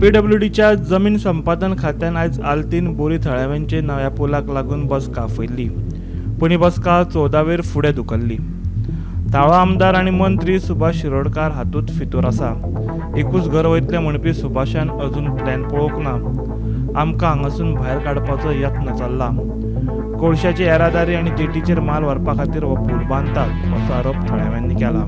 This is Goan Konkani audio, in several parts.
पीडब्ल्यूडीच्या जमीन संपादन खात्यान आयज आल्तीन बोरी थळाव्यांचे नव्या पुलाक लागून बसका आपयल्ली. पूण ही बसका 14वेर फुडें धुकल्ली. थळावो आमदार आनी मंत्री सुभाष शिरोडकार हातूंत फितूर आसा. एकूच घर वयतलें म्हणपी सुभाषान अजून प्लॅन पळोवंक ना. आमकां हांगासून भायर काडपाचो यत्न चल्ला. कोळशाची येरादारी आनी जेटीचेर माल व्हरपा खातीर हो पूल बांदतात असो आरोप थळाव्यांनी केला.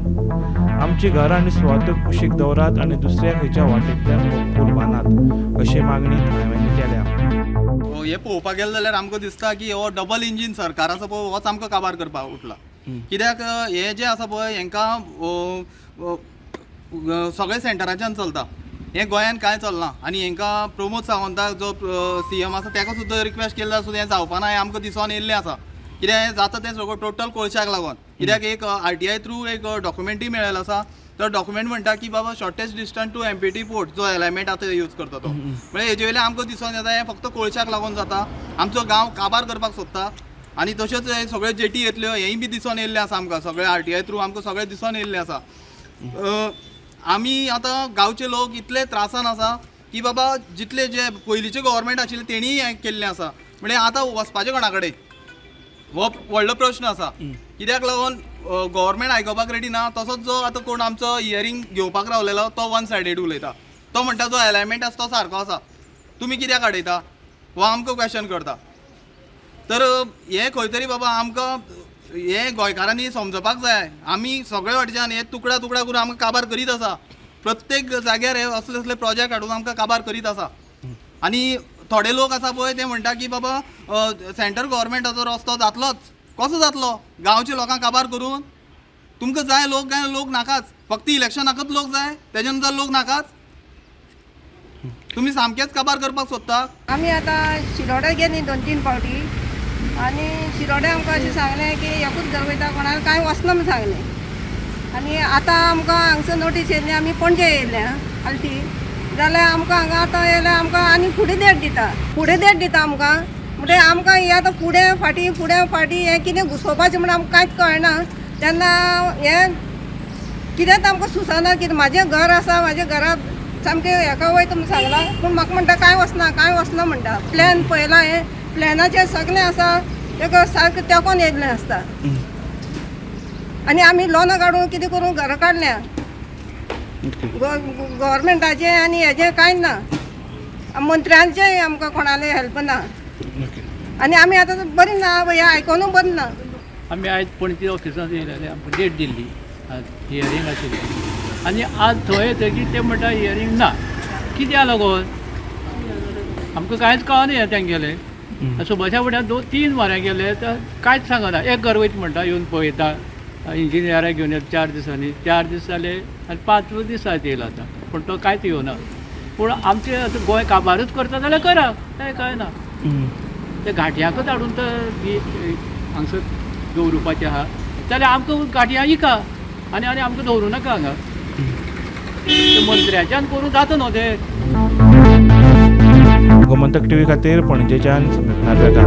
आमची घरां आनी सुवातो कुशीक दवरात आनी दुसऱ्या खंयच्या वाटेंतल्यान हो पूल बांदात अशी मागणी थळाव्यांनी केल्या. हे पळोवपाक गेले जाल्यार आमकां दिसता की हो डबल इंजीन सरकार आसा पळय, होच आमकां काबार करपाक उठला. कित्याक हे जे आसा पळय, हेंकां सगळे सेंटराच्यान चलता, हें गोंयान कांय चलना. आनी हेंकां प्रमोद सावंताक जो सीएम आसा ताका सुद्दां रिक्वेस्ट केल्लो सुद्दां हें जावपा ना, हें आमकां दिसोन येयल्लें आसा. कित्याक हें जाता तें सगळें टोटल कोळशाक लागून. कित्याक एक आरटीआय थ्रू एक डॉक्युमेंटूय मेळ्ळेलो आसा. तो डॉक्युमेंट म्हणटा की बाबा shortest distance to MPT port जो एलायमेंट आतां यूज करता तो. म्हणजे हेजे वयल्यान आमकां दिसोन येता हें फक्त कोळशाक लागून जाता. आमचो गांव काबार करपाक सोदता. आनी तशेंच हे सगळे जेटी येतल्यो हेंय बी दिसोन येयल्लें आसा आमकां. सगळे आरटीआय थ्रू आमकां सगळें दिसोन येयल्लें आसा. आमी आतां गांवचे लोक इतले त्रासान आसा की बाबा जितले जे पयलींचे गव्हर्मेंट आशिल्ले तेणीय हें केल्लें आसा. म्हणजे आतां वचपाचें कोणा कडेन हो व्हडलो प्रश्न आसा. कित्याक लागून गव्हर्मेंट आयकोपाक रेडी ना. तसोच जो आतां कोण आमचो हियरींग घेवपाक रावलेलो तो वन सायडेड उलयता. तो म्हणटा जो एलायमेंट आसा तो सारको आसा, तुमी कित्याक हाडयता, हो आमकां क्वेश्चन करता. तर हें खंय तरी बाबा आमकां हें गोंयकारांनी समजपाक जाय. आमी सगळे वाटेच्यान हे तुकडा तुकडा करून आमकां काबार करीत आसा. प्रत्येक जाग्यार हे असले असले प्रोजेक्ट हाडून आमकां काबार करीत आसा. आनी थोडे लोक आसा पळय ते म्हणटा की बाबा सेंट्रल गव्हर्मेंटाचो रस्तो जातलोच. कसो जातलो गांवच्या लोकांक काबार करून? तुमकां जाय लोक काय लोक नाकाच, फक्त इलेक्शनाकच लोक जाय, तेजे नंतर लोक नाकाच. तुमी सामकेच काबार करपाक सोदता. आमी आतां शिरोड्या गेली 2-3 फावटी आनी शिरोड्या आमकां अशें सांगलें की एकूच घर वयता, कोणाक कांय वचना म्हूण सांगलें. आनी आतां आमकां हांगसर नोटीस येयली, आमी पणजे येयले आल्ती. जाल्यार आमकां हांगा आतां येयल्यार आमकां आनी फुडें देट दिता, फुडें देट दिता आमकां. म्हणजे आमकां हें आतां फुडें फाटीं फुडें फाटीं हें कितें घुसोवपाचें म्हूण आमकां कांयच कळना. तेन्ना हें कितेंच आमकां सुचना. कितें म्हाजें घर आसा, म्हाज्या घराक सामकें हेका वयता म्हूण सांगलां, पूण म्हाका म्हणटा कांय वचना, कांय वचना म्हणटा. प्लॅन पळयलां, हें प्लॅनाचेर सगळें आसा, तेका सारकें तेंकोन येयल्लें आसता. आनी आमी लोनां काडून कितें करून घरां काडल्या, गव्हर्मेंटाचें आनी हेजें कांय ना, मंत्र्यांचेंय आमकां कोणालें हेल्प ना. आनी आमी आतां बरीं ना, हें आयकोनूय बरें ना. आमी आयज पणजे ऑफिसांत येयलेले, आमकां डेट दिल्ली, आज हियरींग आशिल्लें. आनी आज थंय येतकीर ते म्हणटा हियरींग ना. कित्याक लागून आमकां कांयच कळना हें तेंगेलें. सुभाषा फुड्यान 2-3 वरां गेले तर कांयच सांगना. एक घर वयता म्हणटा, येवन पळयता, इंजिनियराक घेवन येता 4 दिसांनी. 4 दीस जाले आनी 5 दीस जायत येयला आतां, पूण तो कांयच येवना. पूण आमचें आतां गोंय काबारूच करता जाल्यार करा, तें कांय ना. ते घाटयांकच हाडून तर हांगसर दवरुपाचें आहा जाल्यार आमकां घाटयां इका आनी आनी आमकां दवरूं नाका हांगा. ते मंत्र्याच्यान करूं जाता न्हू तें. गोमंतक टीव्ही खातीर पणजेच्यान समीप नार्वेकार.